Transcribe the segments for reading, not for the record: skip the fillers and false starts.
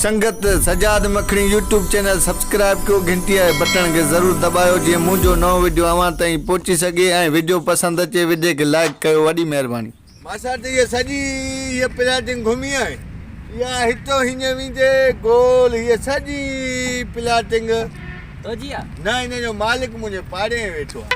سنگت سجاد مکڻي YouTube channel subscribe ڪيو گهنٽي واري بٽڻ کي ضرور دٻايو جيئن منهنجو نئون وڊيو اوهان تائين پهچي سگهي ۽ وڊيو پسند اچي وڊي کي لائيڪ ڪيو وڏي مهرباني. ماسا ته هيء سڄي هيء پلاٽنگ گهمي آهي. اها هتو هيئن ويندي گول هيء سڄي پلاٽنگ. توجي آ؟ نه هن جو مالڪ منهنجي پاڙي ۾ ويٺو آ.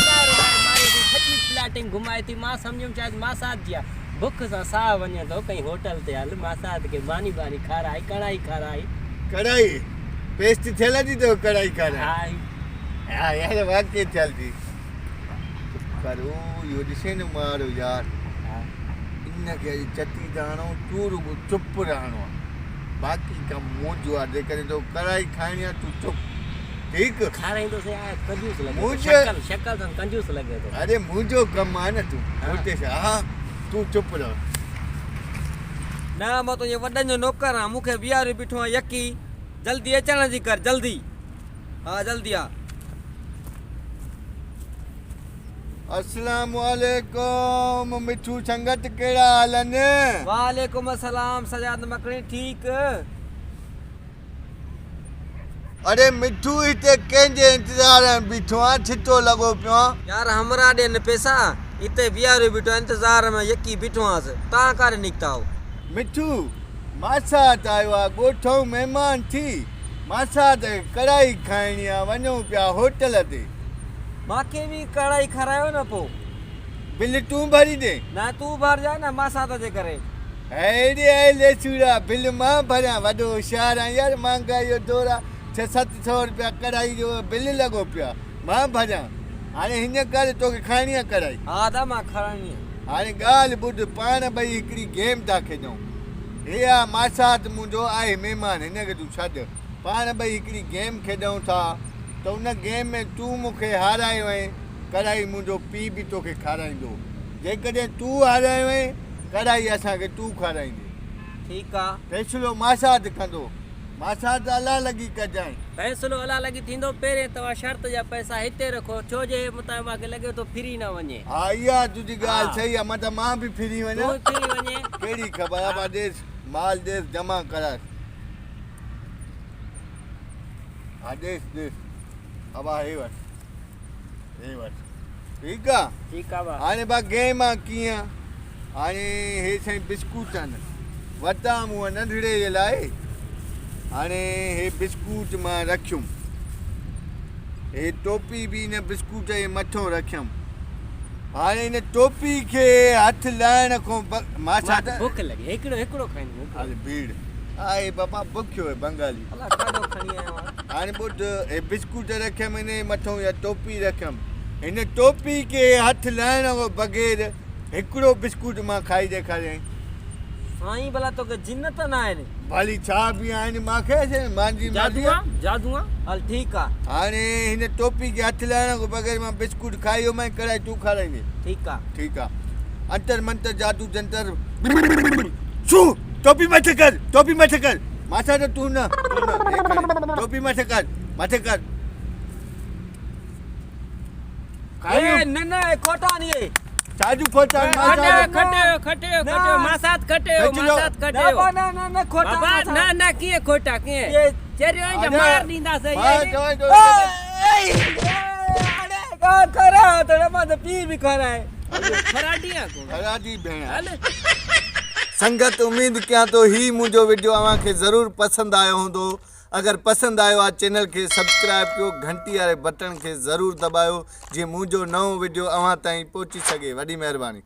رلائي رلائي ماري ٿي سڄي پلاٽنگ گهمائي ٿي مان سمجهيم شايد ماسات جي آ. بک سان ساهه وڃي ٿو ڪنهن هوٽل تي هل ماسات کي ماني ٻاني کارائي ڪڙائي کارائي. ڪڙائي پيسٽ ٿيل ٿي تو ڪڙائي کارائي. ها يار واقعي ٿيل ٿي. چپ ڪر او اهو ڏسين نه مارو يار ان کي اڄ چتي داڻو تون رڳو چپ رهڻو آ باقي ڪم منهنجو آ جيڪڏهن تو ڪڙائي کائڻي آ تون چپ ٺيڪ. کارائيندو سي آء ڪنجوس لڳي ٿو شڪل شڪل سان ڪنجوس لڳي ٿو. اري منهنجو ڪم آ نه تون هتي ها تون چپ رهه. نه مان تنهنجي وڏن جو نوڪر آهيان مون کي بيهاريو بيٺو آهين يڪي جلدي اچڻ جي ڪر جلدي ها جلدي آ. اسلام عليڪم مٺو سنگت ڪهڙا حال آهن. وعليڪم السلام سجاد مکڻي ٺيڪ. اڙي مٺو هتي ڪنهن جي انتظار ۾ بيٺو آن ڇتو لڳو پيو آن. يار همراهه ڏين پيسا هتي بيهاريو بيٺو آهيان انتظار ۾ يڪي بيٺو آنس تان ڪاڏي نڪتا آهو. مٺو ماسات آيو آ ڳوٺئون مهمان ٿي ماسات کي ڪڙائي کائڻي آ وڃون پيا هوٽل تي. مانکي به ڪڙائي کارايو نه پو. بل تون ڀريندين. نه تون ڀرجانء نه ماسات جي ڪري. هيڏي آء ليسوڙا بل مان ڀريان وڏو هوشيار آهين يار مهانگائي جو دور آ ڇهه ست سئو روپيا ڪڙهائي جو بل لڳو پيو آ مان ڀريان هاڻي هن ڪر توکي کائڻي آ ڪڙهائي. ها ادا مان کارائڻي آ. هاڻي ڳالهه ٻڌ پاڻ ٻئي هڪڙي گيم ٿا کيڏون هي آ ماسات منهنجو آهي مهمان هن کي تون ڇڏ پاڻ ٻئي هڪڙي گيم کيڏون ٿا ته ان گيم ۾ تون مون کي هارايو آهين ڪڙهائي منهنجو پيء به توکي کارائيندو جيڪڏهن تون هارايو آهين ڪڙهائي اسان کي تون کارائيندين. ٺيڪ آ. فيصلو ماسات ڪندو. ماسات الله لڳي ڪجانء. فيصلو الله لڳي ٿيندو. پهرين توهان شرط جا پئسا هتي رکو ڇو جو هي متان مان کي لڳي ٿو ڦري نه وڃي. ها اها تنهنجي ڳالهه صحيح آ متان مان به ڦري وڃان. تون به ڦري وڃين. ڪهڙي خبر ابا ڏيس مال ڏيس جمع ڪرائس. ها ڏيس ڏيس ابا هي وٺ. هي وٺ ٺيڪ آ ٺيڪ آ ڀا هاڻي ڀا گيم آ ڪيئن هاڻي هي سائين بسڪوٽ آهن ورتا مون ننڍڙي جي لاء هاڻي هي بسڪوٽ مان رکيم هي ٽوپي به ان بسڪوٽ جي مٿو رکيم هاڻي ان ٽوپي کي هٿ لائڻ کان مان ڇا ته بک لڳي هڪڙو هڪڙو کائيندم هل ڀيڙ آهي بابا بکيو هي بنگالي الله ڪاڏو کڻي آيو آهين هاڻي ٻڌ، هي بسڪوٽ رکيم هن جي مٿئون يا ٽوپي رکيم. هن ٽوپي کي هٿ لائڻ کان بغير هڪڙو بسڪوٽ مان کائي ڏيکاريائين. سائين ڀلا توکي جن ته نه آهن؟ ڀلي ڇا به آهن مان کي مانجي مرضي آ. جادو آ، جادو آ. هل ٺيڪ آ. هاڻي هن ٽوپي کي هٿ لائڻ کان بغير مان بسڪوٽ کائي ويو مان ڪڙائي تون کارائيندين. ٺيڪ آ. ٺيڪ آ. انتر منتر جادو جنتر شو ٽوپي مٿي ڪر ٽوپي مٿي ڪر. ماسا ته تون نه تون نه هي کڻي ٽوپي مٿي ڪر مٿي ڪر اي نه نه اي کوٽا ني اي ڇا جون کوٽا کٽيو کٽيو کٽيو کٽيو ماسات کٽيو ماسات کٽيو نه نه نه نه کوٽا بابا نه نه ڪيئن کوٽا ڪيئن چريو آهين مار ڏينداسين ڪا کرا ته مان ته پيء به کارائي فراڊي آ ڪو فراڊي ڀيڻ هل سنگت اميد ڪيان ٿو هي منهنجو وڊيو اوهان کي ضرور پسند آيو هوندو اگر پسند آيو آ چينل کي سبسڪرائب ڪيو گهنٽي واري بٽڻ کي ضرور دٻايو جيئن منهنجو نئون وڊيو اوهان تائين پهچي سگهي وڏي مهرباني.